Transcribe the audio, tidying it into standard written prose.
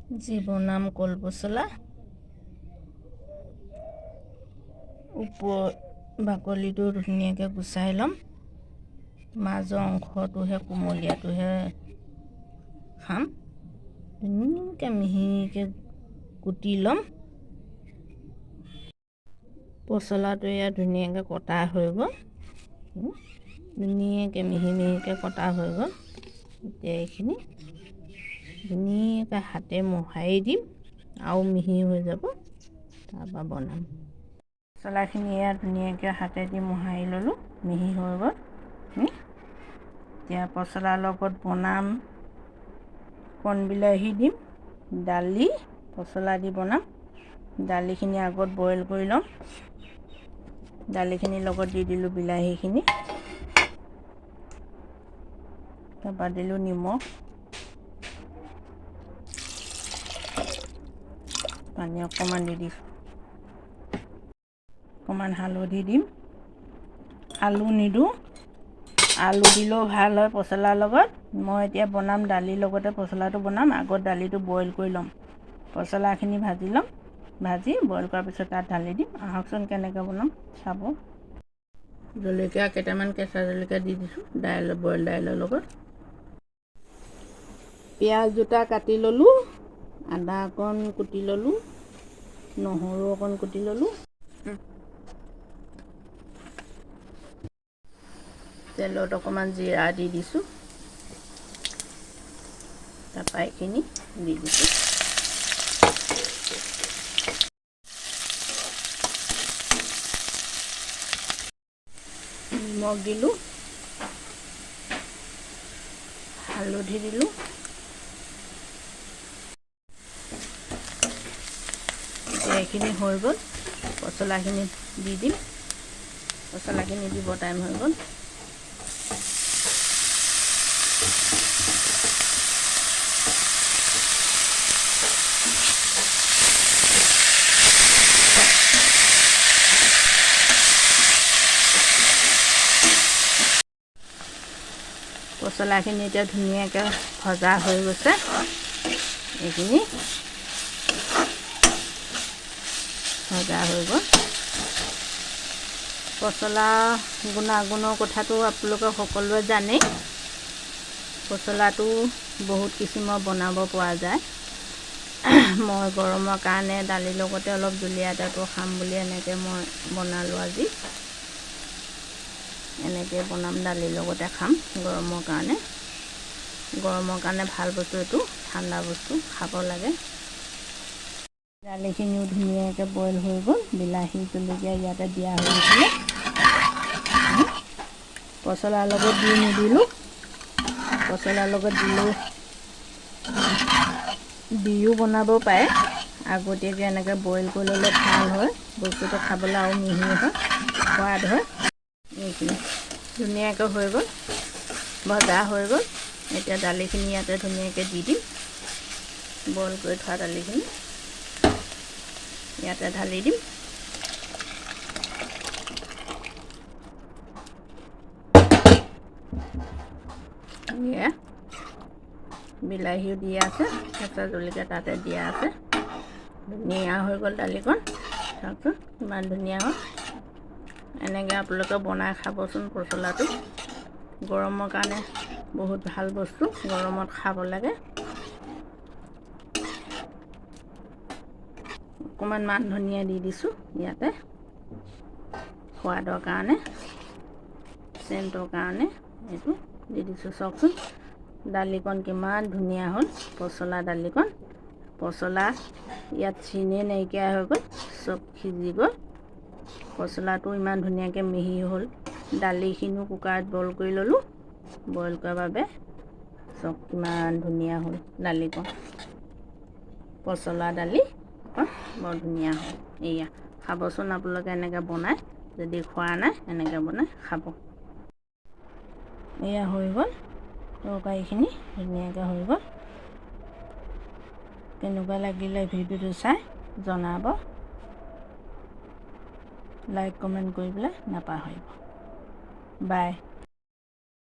যি বনাম কলপচলা। ওপৰ বাকলিটো ধুনীয়াকৈ গুচাই ল'ম, মাজৰ অংশটোহে কুমলীয়াটোহে খাম। ধুনীয়াকৈ মিহিকৈ কুটি ল'ম। পচলাটো এয়া ধুনীয়াকৈ কটা হৈ গ'ল, ধুনীয়াকৈ মিহি মিহিকৈ কটা হৈ গ'ল। এতিয়া এইখিনি ধুনীয়াকৈ হাতে মোহাৰি দিম, আৰু মিহি হৈ যাব, তাৰপৰা বনাম। পচলাখিনি এয়া ধুনীয়াকৈ হাতেদি মোহাৰি ল'লোঁ, মিহি হৈ গ'ল। এতিয়া পচলাৰ লগত বনাম কণবিলাহী দিম, দালি পচলা দি বনাম। দালিখিনি আগত বইল কৰি ল'ম। দালিখিনিৰ লগত দি দিলোঁ বিলাহীখিনি, তাৰপৰা দিলোঁ নিমখ, পানী অকণমান দি দিছোঁ, অকণমান হালধি দিম। আলু নিদিওঁ, আলু দিলেও ভাল হয় পচলাৰ লগত। মই এতিয়া বনাম দালিৰ লগতে পচলাটো বনাম। আগত দালিটো বইল কৰি ল'ম, পচলাখিনি ভাজি ল'ম, ভাজি বইল কৰাৰ পিছত তাত ঢালি দিম। আহকচোন কেনেকৈ বনাম চাব। জলকীয়া কেইটামান, কেঁচা জলকীয়া দি দিছোঁ দাইল, বইল দাইলৰ লগত। পিঁয়াজ দুটা কাটি ল'লোঁ, আদা অকণ কুটি ল'লোঁ, নহৰু অকণ কুটি ল'লোঁ। তেলত অকণমান জিৰা দি দিছোঁ, তাৰপৰা এইখিনি দি দিছোঁ। নিমখ দিলোঁ, হালধি দিলোঁ, এতিয়া এইখিনি হৈ গ'ল। পচলাখিনি দি দিম। পচলাখিনি দিব টাইম হৈ গ'ল। পচলাখিনি এতিয়া ধুনীয়াকৈ ভজা হৈ গৈছে। এইখিনি ভজা হৈ গ'ল। পচলা গুণাগুণৰ কথাটো আপোনালোকে সকলোৱে জানেই। পচলাটো বহুত কিছিমৰ বনাব পৰা যায়। মই গৰমৰ কাৰণে দালিৰ লগতে অলপ জুলীয়া এটাটো খাম বুলি এনেকৈ মই বনালোঁ আজি। এনেকৈ বনাম, দালিৰ লগতে খাম গৰমৰ কাৰণে। গৰমৰ কাৰণে ভাল বস্তু এইটো, ঠাণ্ডা বস্তু খাব লাগে। দালিখিনিও ধুনীয়াকৈ বইল হৈ গ'ল। বিলাহী জলকীয়া ইয়াতে দিয়া হৈ গৈছিলে। পচলাৰ লগত দি নিদিলোঁ, পচলাৰ লগত দিলেও দিও বনাব পাৰে। আগতীয়াকৈ এনেকৈ বইল কৰি ল'লে ভাল হয়, বস্তুটো খাবলৈ আৰু মিহি হয়, সোৱাদ হয়। এইখিনি ধুনীয়াকৈ হৈ গ'ল, ভজা হৈ গ'ল। এতিয়া দালিখিনি ইয়াতে ধুনীয়াকৈ দি দিম। বইল কৰি থোৱা দালিখিনি ইয়াতে ঢালি দিম। এয়া বিলাহীও দিয়া আছে, কেঁচা জলকীয়া তাতে দিয়া আছে। ধুনীয়া হৈ গ'ল দালিকণ, চাওকচোন ইমান ধুনীয়া হ'ল। এনেকৈ আপোনালোকে বনাই খাবচোন পচলাটো। গৰমৰ কাৰণে বহুত ভাল বস্তু, গৰমত খাব লাগে। অকণমান মান ধনিয়া দি দিছোঁ ইয়াতে, সোৱাদৰ কাৰণে, চেণ্টৰ কাৰণে এইটো দি দিছোঁ। চাওকচোন দালিকণ কিমান ধুনীয়া হ'ল, পচলা দালিকণ। পচলা ইয়াত চিনেই নাইকিয়া হৈ গ'ল, চব সিজি গ'ল। পচলাটো ইমান ধুনীয়াকৈ মিহি হ'ল। দালিখিনিও কুকাৰত বইল কৰি ল'লোঁ, বইল কৰাৰ বাবে চব কিমান ধুনীয়া হ'ল দালিকণ। পচলা দালি বৰ ধুনীয়া হ'ল। এয়া খাবচোন আপোনালোকে এনেকৈ বনাই, যদি খোৱা নাই এনেকৈ বনাই খাব। এয়া হৈ গ'ল তৰকাৰীখিনি, ধুনীয়াকৈ হৈ গ'ল। কেনেকুৱা লাগিলে ভিডিঅ'টো চাই জনাব, লাইক কমেণ্ট কৰি পেলাই নাপাহৰিব। বাই।